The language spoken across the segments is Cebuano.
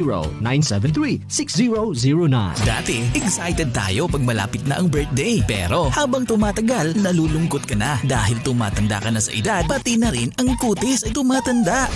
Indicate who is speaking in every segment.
Speaker 1: 973-6009.
Speaker 2: Dati, excited tayo pag malapit na ang birthday. Pero habang tumatagal, nalulungkot ka na dahil tumatanda ka na sa edad, pati na rin ang kutis ay tumatanda.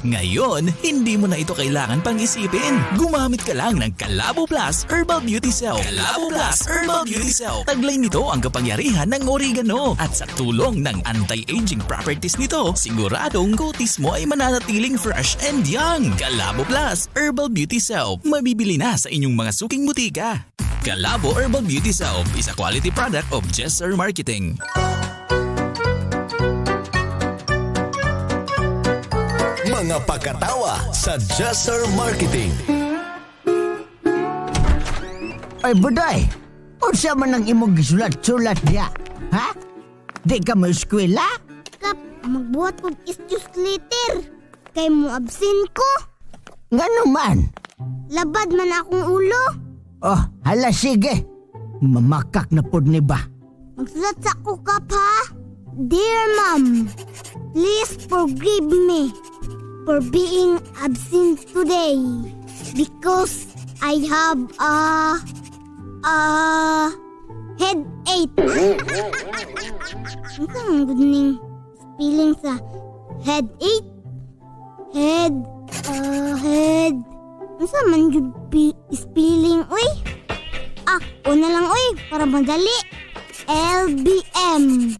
Speaker 2: Ngayon, hindi mo na ito kailangan pang isipin. Gumamit ka lang ng Kalabo Plus Herbal Beauty Soap. Kalabo Plus Herbal Beauty Soap. Taglay nito ang kapangyarihan ng oregano at sa tulong ng anti-aging properties nito, siguradong kutis mo ay mananatiling fresh and young. Kalabo Plus Herbal Beauty Soap. Mabibili na sa inyong mga suking butika. Kalabo Herbal Beauty Soap is a quality product of Jesser Marketing.
Speaker 3: Mga pakatawa sa Jesser Marketing.
Speaker 4: Ay, Buday! Unsa man ang imong gisulat-sulat diya? Ha? Di ka mo eskwela?
Speaker 5: Kap, magbuhat kog excuse letter. Kay mo absent ko.
Speaker 4: Ngano man?
Speaker 5: Labad man akong ulo.
Speaker 4: Oh, hala sige. Mamakak na pod ni ba?
Speaker 5: Magsulat sa ko, Kap, ha? Dear Ma'am, please forgive me for being absent today because I have a headache. Ano ang good ning spelling sa headache? Head, head. Unsa man jud spelling, uy? Ah, una lang, uy, para madali. LBM.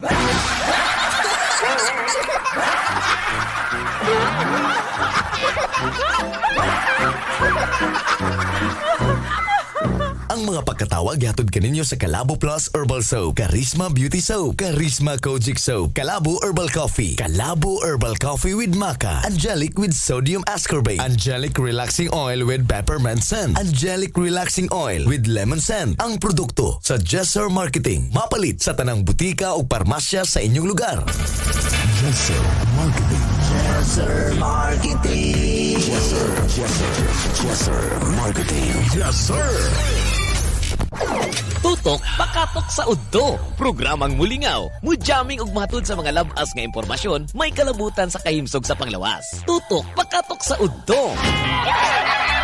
Speaker 3: Ang mga pagkatawa gihatod kaninyo sa Kalabo Plus Herbal Soap, Charisma Beauty Soap, Charisma Kojic Soap, Kalabo Herbal Coffee, Kalabo Herbal Coffee with Maca, Angelic with Sodium Ascorbate, Angelic Relaxing Oil with Peppermint Scent, Angelic Relaxing Oil with Lemon Scent. Ang produkto sa Jesser Marketing. Mapalit sa tanang butika o parmasya sa inyong lugar. Jesser Marketing. Jesser Marketing. Jesser, Jesser, Jesser Marketing. Jesser.
Speaker 6: Tutok pakatok sa udto. Programang mulingaw, mujamming og matud sa mga labas nga impormasyon, may kalabutan sa kahimsog sa panglawas. Tutok pakatok sa udto.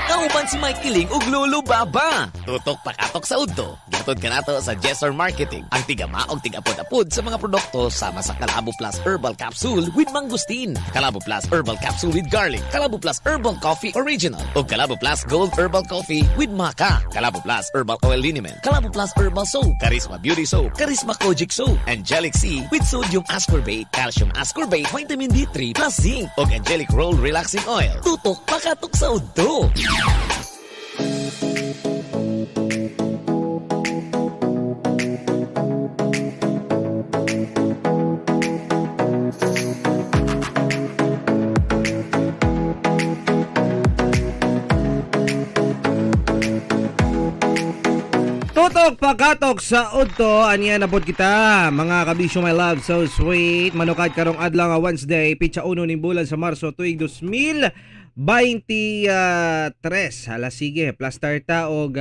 Speaker 6: Kauban si Mike Kiling ug Lolo Baba. Tutok pakatok sa udto. Gihatod kanato sa Jesser Marketing. Ang tigama og tigapod-apod sa mga produkto sama sa Kalabo Plus Herbal Capsule with Mangosteen, Kalabo Plus Herbal Capsule with Garlic, Kalabo Plus Herbal Coffee Original, ug Kalabo Plus Gold Herbal Coffee with Maca, Kalabo Plus Herbal Oil Liniment, Kalabo Plus Herbal Soap, Charisma Beauty Soap, Charisma Kojic Soap, Angelic C with Sodium Ascorbate, Calcium Ascorbate, Vitamin D3 plus Zinc, ug Angelic Roll Relaxing Oil. Tutok pakatok sa udto.
Speaker 7: Tutok pakatok sa udto, aniya na pod kita mga kabisyo, my love, so sweet. Manukad karong adlaw nga Wednesday, pitsa 1 ning bulan sa Marso tuig 2023. Hala sige, plaster ta og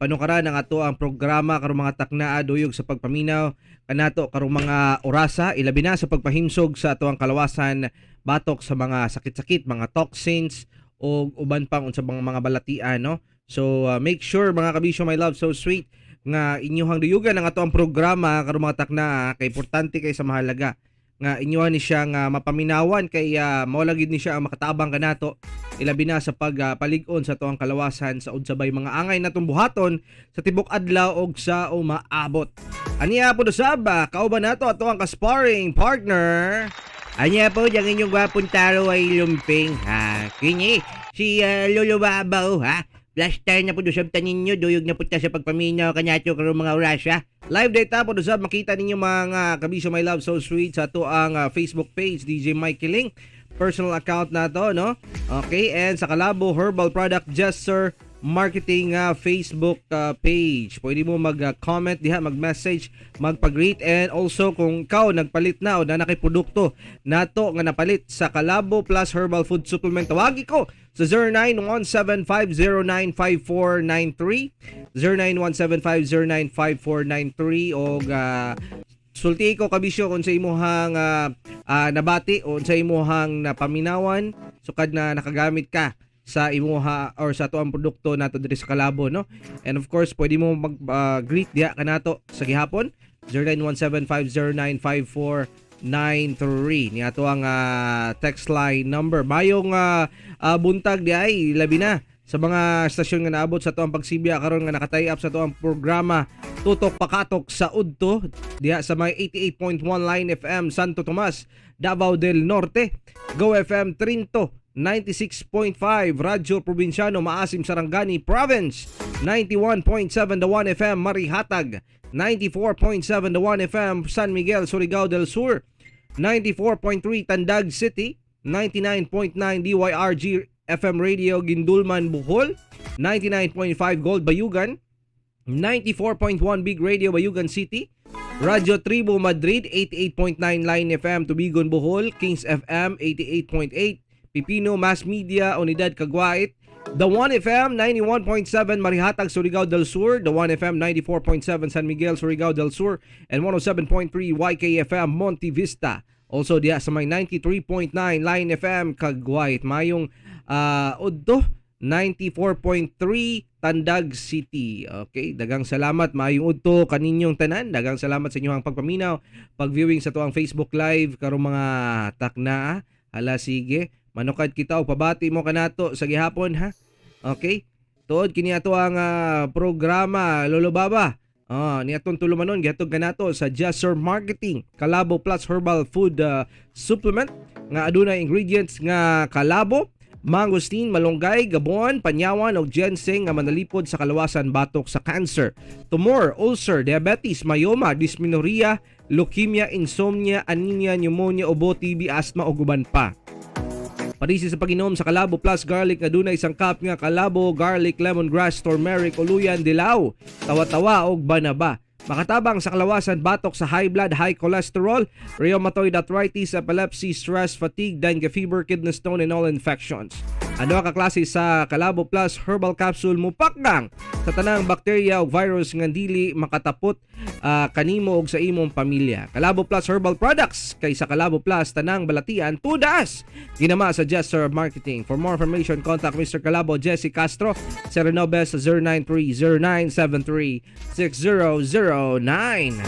Speaker 7: panukaran ang ato ang programa karong mga taknaa, duyog sa pagpaminaw kanato karong mga orasa, ilabi na sa pagpahimsog sa ato ang kalawasan batok sa mga sakit-sakit, mga toxins o uban pang unsa bang mga balatian, no? So make sure mga kabisyo, my love, so sweet, nga inyuhang duyugan ang ato ang programa karong mga takna, kay importante kay sa mahalaga nga inyuhan ni siya nga mapaminawan kay mao lang gid ni siya ang makatabang kanato, ilabi na sa pagpalig-on sa ato ang kalawasan sa unsabay mga angay natong buhaton sa tibok adlaw og sa umaabot. Aniya po usab, kauban nato ato ang ka-sparring partner. Aniya po ang inyong gwapong taro ay lumping, ha. Kini si Lolo Babaw, ha. Last time na po usab ta ninyo, duyog na po ta sa pagpaminaw kanato karong mga oras, ha. Live data po usab makita ninyo mga kabisyo, my love, so sweet, sa ato ang Facebook page DJ Mike Kiling, personal account na to, no? Okay, and sa Kalabo Herbal Product Jesser Marketing Facebook page. Pwede mo mag-comment diha, mag-message, magpa-greet, and also kung ikaw nagpalit na o na nakay produkto nato nga napalit sa Kalabo Plus Herbal Food Supplement, tawagi ko sa 0917-509-5493, 0917-509-5493, og sulti ko kabisyo kung sa imuhang nabati o sa imuhang napaminawan sukad na nakagamit ka sa imuha or sa atoang produkto nato diri sa Kalabo, no? And of course, pwede mo mag greet diha kanato sa gihapon 0917-509-5493 ni ato ang text line number. Mayong buntag di ay labi na sa mga estasyon nga naabot sa atoang pagsibya karon nga nakatay up sa atoang programa Tutok Pakatok sa Udto diha sa may 88.1 Line FM Santo Tomas, Davao del Norte, Go FM Trinto 96.5, Radyo Probinsyano Maasim Sarangani Province, 91.7 The 1 FM Marihatag, 94.7 The 1 FM San Miguel, Surigao del Sur, 94.3 Tandag City, 99.9 DYRG FM Radio Gindulman Bohol, 99.5 Gold Bayugan, 94.1 Big Radio Bayugan City, Radyo Tribo Madrid, 88.9 Line FM Tubigon Bohol, Kings FM 88.8 Pipino Mass Media Unidad Caguait, The 1 FM 91.7 Marihatag Surigao del Sur, The 1 FM 94.7 San Miguel Surigao del Sur, and 107.3 YKFM Monte Vista. Also diha sa may 93.9 Line FM Caguait. Mayong udto 94.3 Tandag City. Okay, dagang salamat, maayong udto kaninyong tanan. Dagang salamat sa inyong pagpaminaw, pag-viewing sa tuang Facebook Live karong mga takna. Hala sige, manukad kita og pabati mo kanato sa gihapon ha. Okay? Tuod kini ato ang programa Lolo Baba. Ni atong tulumanon gihatod kanato sa Jasser Marketing Kalabo Plus Herbal Food Supplement nga adunay ingredients nga kalabo, mangosteen, malunggay, gabon, panyawan ug ginseng nga manalipod sa kalawasan batok sa cancer, tumor, ulcer, diabetes, myoma, dysmenorrhea, leukemia, insomnia, anemia, pneumonia, ubo, TB, asthma ug uban pa. Parisi sa pag-inom sa Kalabo Plus Garlic nga dunay sangkap nga kalabo, garlic, lemongrass, turmeric, uluyan, dilaw, tawa-tawa ug banaba. Makatabang sa kalawasan batok sa high blood, high cholesterol, rheumatoid arthritis, epilepsy, stress, fatigue, dengue fever, kidney stone, and all infections. Ano ka klase sa Kalabo Plus Herbal Capsule mupakgang sa tanang bakterya ug virus nga dili makatapot kanimo ug sa imong pamilya. Kalabo Plus Herbal Products kay sa Kalabo Plus tanang balatian tudas ginama sa Jester Marketing. For more information, contact Mr. Kalabo Jesse Castro 09 093 0973 6009.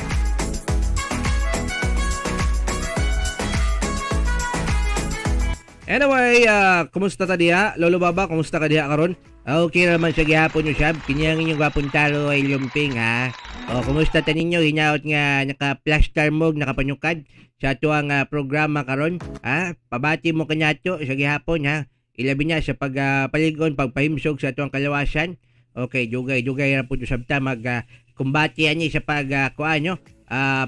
Speaker 7: Anyway, kumusta ta diha? Lolo Baba, kumusta ka diha karon?
Speaker 8: Okay naman sa gihapon usab. Kini ang inyong gwapong taro ay lumping ha. O kumusta ta ninyo? Hinaot nga naka-plaster mog, nakapanyukad sa atuang programa karon ha. Pabati mo kanato sa gihapon ha. Ilabi na sa pagpaligon, pagpahimsog sa atuang kalawasan. Okay, dugay-dugay ra pud usab ta mag kumbati ani sa pag kuan no,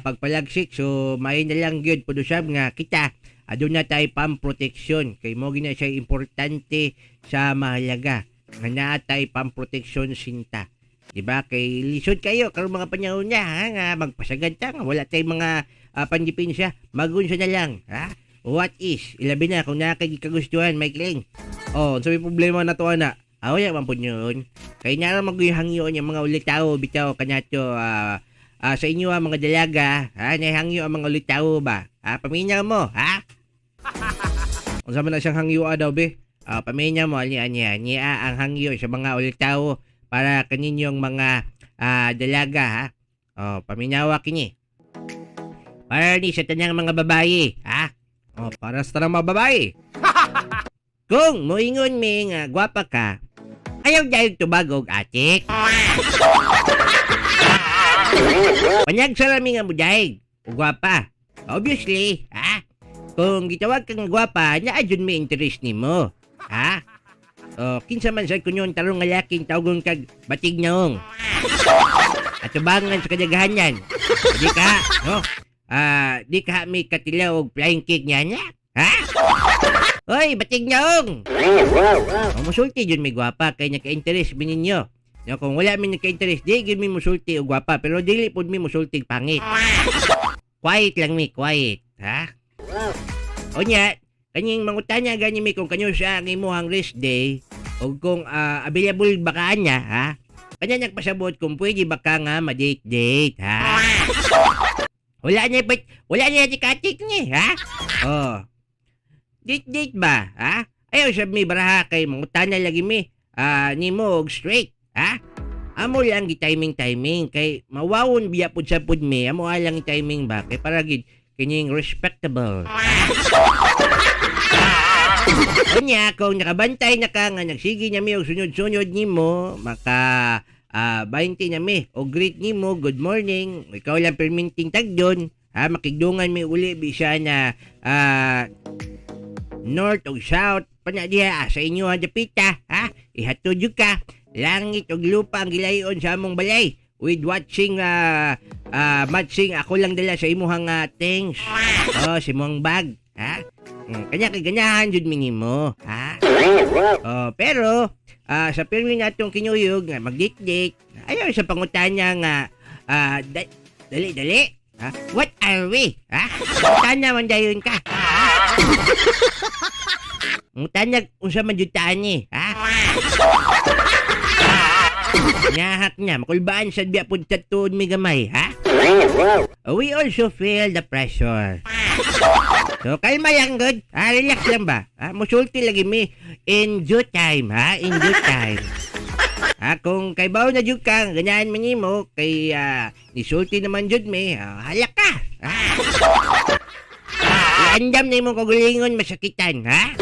Speaker 8: pagpalagsik. So may na lang gyud pud usab nga kita aduna tay pamproteksyon kay mo gina siya importante sa mahalaga nga naa tay pamproteksyon sinta. Di ba? Kay lisod kayo karon mga panahon niya ha, nga magpasagad ta nga wala tay mga pandepensa, magunsa na lang ha. What is ilabi na kung naa kay gikagustuhan, Mike Ling.
Speaker 7: Oh, unsa may problema na to ana?
Speaker 8: Ah, wala man pud yun. Kay nara maghihangyo niya mga ulitawo bitaw kanato sa inyo ang mga dalaga, ha, nahangyo ang mga ulitawo ba? Ha, paminaw mo, ha?
Speaker 7: Unsa man na siyang hangyo daw be?
Speaker 8: Paminaw mo ani ani niya ang hangyo sa mga ulitawo para kaninyong mga dalaga ha. Oh, paminawa kini. Para ni sa tanang mga babae, ha?
Speaker 7: Oh, para sa tanang mga babae.
Speaker 8: Kung moingon mi nga gwapa ka, ayaw dahil tubag og atik. Panyag sa rami nga mudahig og gwapa. Obviously, ha? Kung gitawag kang gwapa, naa jud may interest nimo. Ha? O, kinsa man sa kunyon tarong nga laking tawgon kag batig naong. Atubangan sa kadaghanan. Di ka, no? Di ka may katilaw og flying kick niya niya. Ha? Hoy, batig naong. O, musulti jud may gwapa kay naka-interest mi ninyo. No, kung wala mi naka-interest, di gyud mi musulti og gwapa, pero dili pud mi musulti pangit. Quiet lang mi, quiet, ha? O nya, kanyang mangutana gani mi kung kanyo siya ang imuhang rest day o kung available ba ka niya, ha? Kanya nagpasabot kung pwede ba ka nga ma-date-date, ha? Wala niya wala niya tikatik ni, ha? Oh. Date-date ba, ha? Ayaw sab mi baraha kay mangutana lagi mi nimo og straight, ha? Amo lang gi timing timing kay mawawon biya pud sa pud mi, amo alang timing ba kay para gid kining respectable. Unya kung nakabantay na ka nga nagsige na mi og sunod-sunod nimo, maka 20 na mi og greet nimo, good morning, ikaw lang perminting tagdon, ha, makigdungan mi uli bisa na north og south pa na diha sa inyo ha dapita, ha, ihatod jud ka langit og lupa ang gilayon sa among balay with watching matching ako lang dala sa imuhang things, oh, sa imong bag, ha. Kanya kay ganahan jud mi nimo, ha. Oh, pero sa pirmi natong kinuyog nga magdikdik, ayaw sa pangutana nga dali dali, ha? What are we, ha? Pangutana man dayon ka. Pangutana unsa man jud ta ani, ha? Nahak na, makulbaan sa biya pud tuod mi gamay, ha? We also feel the pressure. So, kalma lang, good. Ha, relax lang ba? Ha, musulti lagi mi in due time, ha? In due time. Ha, kung kay bawo na jud ka, ganyan man nimo, kay nisulti naman jud mi, halak ka. Ha? Iandam na imong kagulingon masakitan, ha?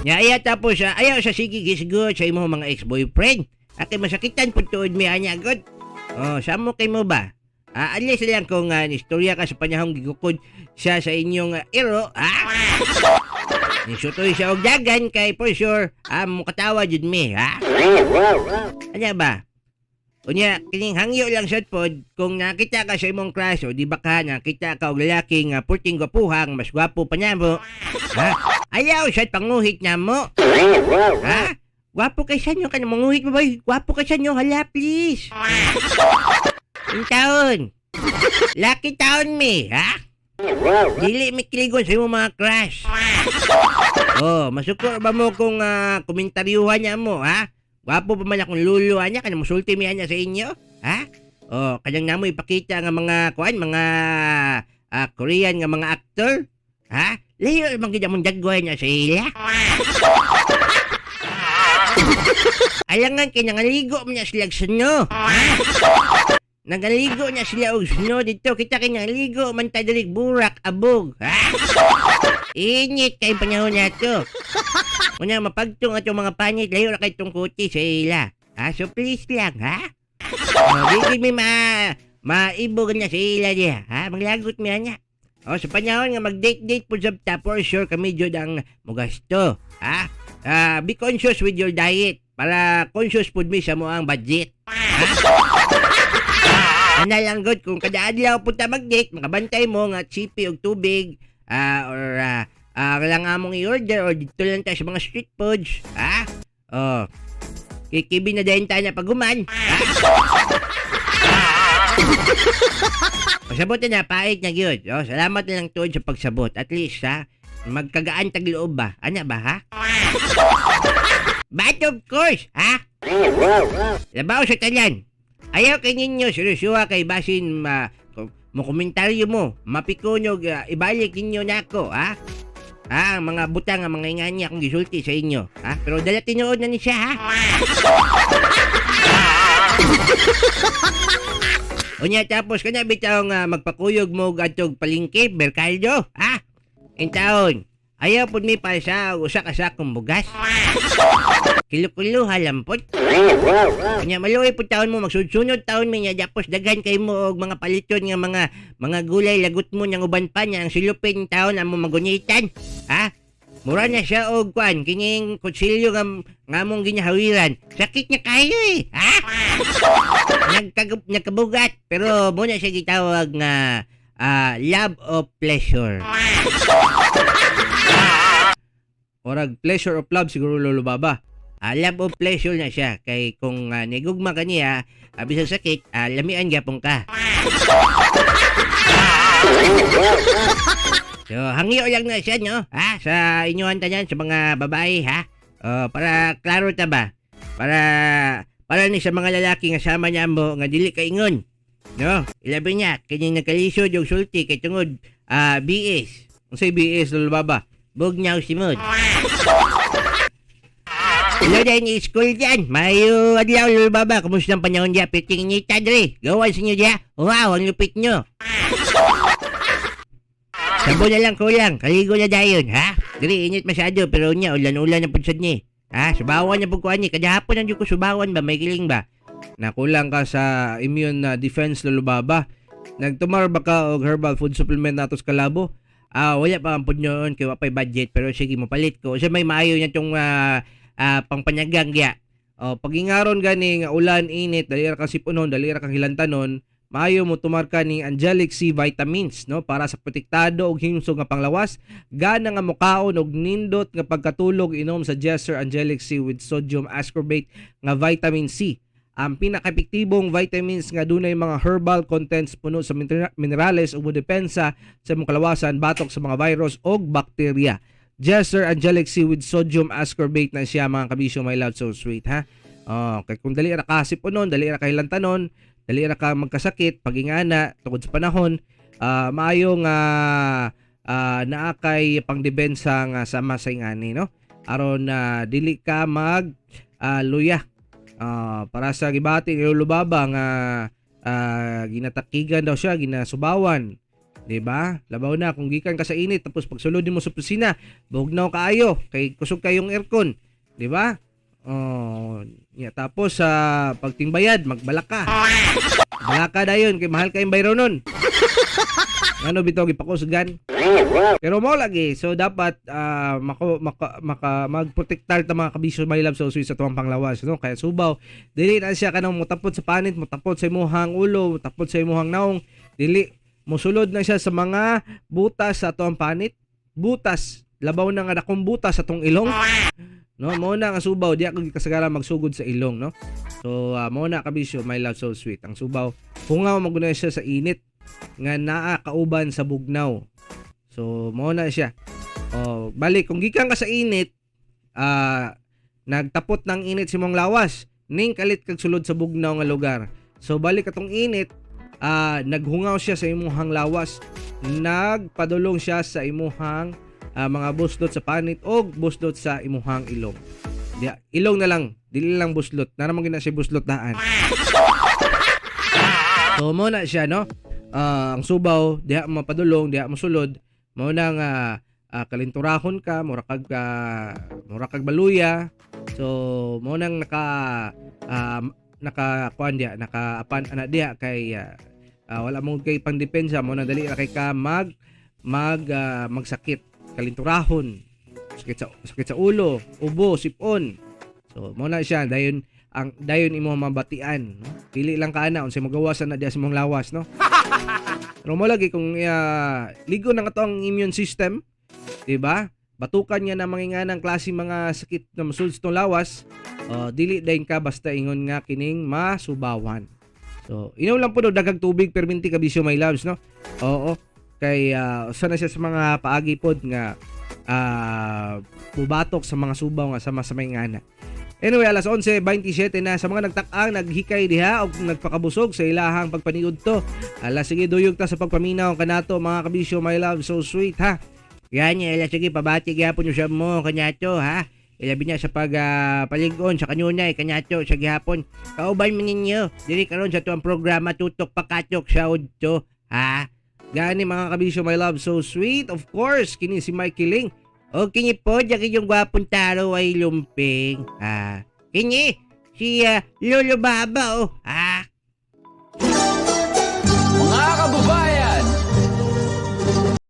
Speaker 8: Nya, ayaw tapos, ayaw sa sige gisgot sa imong mga ex-boyfriend. Ate, masakitan po tuod mi, anya, good. Oh, samo kay mo ba? Alis lang kung nistorya ka sa panahong gigukod siya sa inyong iro, ha? Nisutoy siya og dagan kay for sure, mukatawa jud mi, ha? Anya ba? Unya, kining hangyo lang sad pod, kung nakita ka sa imong crush o di ba ka nakita ka og lalaki nga purting gwapuhang, mas gwapo pa namo, ha? Ayaw sad panguhit namo. Ha? Gwapo kay sa nyo, kanang manguhit mo ba? Gwapo kay sa nyo, hala please. Yung taon. Lucky taon mi, ha? Dili mi kiligon sa imong mga crush. Oh, masuko ba mo kung komentaryuhan niya mo, ha? Gwapo pa man akong lulo niya, kanang musulti mi niya sa inyo, ha? Oh, kanyang namo ipakita nga mga kuan, mga Korean nga mga actor, ha? Layo man gid among dagway niya sa ila. Alangan kay nangaligo man niya sila og snow, ha? Nangaligo niya sila og snow dito, kita kay nangaligo man ta diri burak abog, ha? Init kay panahon nato. Una mapagtong atong mga panit, layo ra kay tong kuti sa ila. Ha? So please lang, ha? Oh, di mi maibog niya sa ila diha, ha? Manglagot mi anya. Oh, sa panahon nga mag-date-date pud sab ta, for sure kami jud ang mogasto, ha? Be conscious with your diet para conscious pud mi sa mo ang budget. Ha? Ana lang good kung kada adlaw pud ta mag-date, makabantay mo nga chippy og tubig or lang among i-order or dito lang tayo sa mga street foods, ha? Oh. Kikibi na dahin tayo na paguman. Ha? Pasabot na, pait na gyud. Oh, salamat na lang tuod sa pagsabot. At least, ha? Magkagaan tag loob ba? Ana ba, ha? But of course, ha? Labaw sa talan. Ayaw kay ninyo, seryosoha kay basin mo komentaryo mo, mapikunog, ibalik ninyo nako, ha? Ha, ang mga butang, ang mga ingani akong gisulti sa inyo, ha? Pero dala tinuod na ni siya, ha? Unya tapos kana bitaw nga magpakuyog mo adtog palengke, Berkaldo, ha? In taon, ayaw pud mi palsa og usa ka sakong bugas. Kilo-kilo halampot. Unya maluoy pud taon mo magsudsunod taon mi nya tapos daghan kay mo og mga paliton nga mga gulay lagot mo nang uban pa nya ang silupin taon amo magunitan, ha? Mura na siya og kuan kining kutsilyo nga among ginahawiran. Sakit niya kayo eh, ha? Nagkabugat pero mo na siya gitawag nga love of pleasure.
Speaker 7: Orag pleasure of love siguro Lolo Baba.
Speaker 8: Love of pleasure na siya kay kung nigugma ka niya, bisag sakit, lamian gyapon ka. So, hangyo lang na siya, no? Ha? Sa inyuhan tanan, sa mga babae, ha? Para klaro ta ba? Para ni sa mga lalaki nga sama niya mo nga dili ka ingon. No? Ilabi niya, kini nagkalisod og sulti kay tungod BS. Unsay BS, Lolo Baba?
Speaker 4: Bugnaw simod. Hello dahil ni school dyan. Mayo adlaw, Lolo Baba. Kumusta ang panahon diya? Piting inita dre. Gawan sa inyo diya. Wow, ang lupit nyo. Sabo na lang kulang. Kaligo na dayon, ha? Diri init masyado pero nya ulan-ulan na pud sad ni. Ha? Subawan na pud ko ani. Kada hapon na ko subawan ba? May giling ba?
Speaker 7: Nakulang ka sa immune defense, Lolo Baba. Nagtumar ba ka og herbal food supplement nato sa Kalabo?
Speaker 8: Ah, wala pa ang pud noon kay wa pay budget pero sige mopalit ko. Usa may maayo niya tong pangpanyagang gya.
Speaker 7: Oh, pagingaron gani nga ulan init, dali ra kang sipunon, dali ra kang hilantanon, maayo mo tumar ka ni Angelic C vitamins, no, para sa protektado og himsog nga panglawas, gana nga mokaon og nindot nga pagkatulog, inom sa Jesser Angelic C with sodium ascorbate nga vitamin C. Ang pinaka-epektibong vitamins nga dunay mga herbal contents puno sa minerales ug modepensa sa imong kalawasan batok sa mga virus og bakterya. Jesser Angelic C with sodium ascorbate na siya, mga kabisyo, my love, so sweet, ha. Oh, kay kung dali ra ka sipunon, dali ra ka hilantanon, dali ra ka magkasakit pagingana tungod sa panahon, maayo nga naa kay pangdepensa nga sama sa ingani, no, aron dili ka mag luya. Para sa gibati ni Lolo Baba nga ginatakigan daw siya, ginasubawan, di ba? Labaw na kung gikan ka sa init tapos pagsulod nimo sa opisina, bugnaw kaayo kay kusog kayong aircon, di ba? Oh, ya, tapos sa pagtingbayad magbalaka. Balaka dayon kay mahal kayong bayro nun. Ano bitaw gipakusgan? Pero mo lagi, so dapat mako, maka, maka magprotektar ta, mga kabisyo, my love, so sweet, sa tuwang panglawas, no? Kaya subaw, dili na siya kanang mutapot sa panit, mutapot sa imuhang ulo, mutapot sa imuhang naong, dili mosulod na siya sa mga butas sa tuwang panit, butas, labaw na nga dakong butas sa tong ilong. No, mo na nga subaw, di ako kasagaran magsugod sa ilong, no. So mo na, kabisyo, my love, so sweet. Ang subaw, hungaw maguna siya sa init nga naa kauban sa bugnaw. So mo na siya. Oh, balik kung gikan ka sa init, nagtapot ng init sa imong lawas, ning kalit kag sulod sa bugnaw nga lugar. So balik atong init, naghungaw siya sa imuhang lawas, nagpadulong siya sa imuhang mga buslot sa panit og buslot sa imuhang ilong. Di, ilong na lang, dili lang buslot. Nara man gina siya buslot daan. So mo na siya, no. Ang subaw diha mapadulong, diha mosulod, mao na nga kalinturahon ka, mura kag baluya. So mao nang naka naka kuan diha, naka apan ana diha kay wala mo kay pangdepensa, mo na dali ra kay ka mag mag magsakit, kalinturahon, sakit sa ulo, ubo, sipon. So mao na siya dayon, ang dayon imo mabatian, no? Pili lang ka ana unsay magawasan na diha sa imong lawas, no. Pero mo lagi kung ligo na nga to ang immune system, di ba? Batukan niya na manginganang klase mga sakit na masulod sa itong lawas, dili dayon ka basta ingon nga kining masubawan. So, inom lang po do daghang tubig perminti, kabisyo, my loves, no. Oo, kay usa na siya sa mga paagi pod nga bubatok sa mga subaw nga sama sa may ngana. Anyway, alas 11:27 na sa mga nagtak-ang, naghikay diha o nagpakabusog sa ilahang pagpaniud to. Alas sige, duyog ta sa pagpaminaw kanato, mga kabisyo, my love, so sweet, ha.
Speaker 8: Yan, ala sige, pabati gyapon yung siya mo kanyato, ha. Ilabi niya sa pag paligon sa kanunay kanyato sa gihapon. Kauban man ninyo diri karon sa tuang programa Tutok Pakatok sa Udto, ha.
Speaker 7: Gani, mga kabisyo, my love, so sweet. Of course, kini si Mikey Ling.
Speaker 8: O kini po, diyan yung gwapong taro ay lumping. Ha. Kini si Lolo Baba, oh. Ha.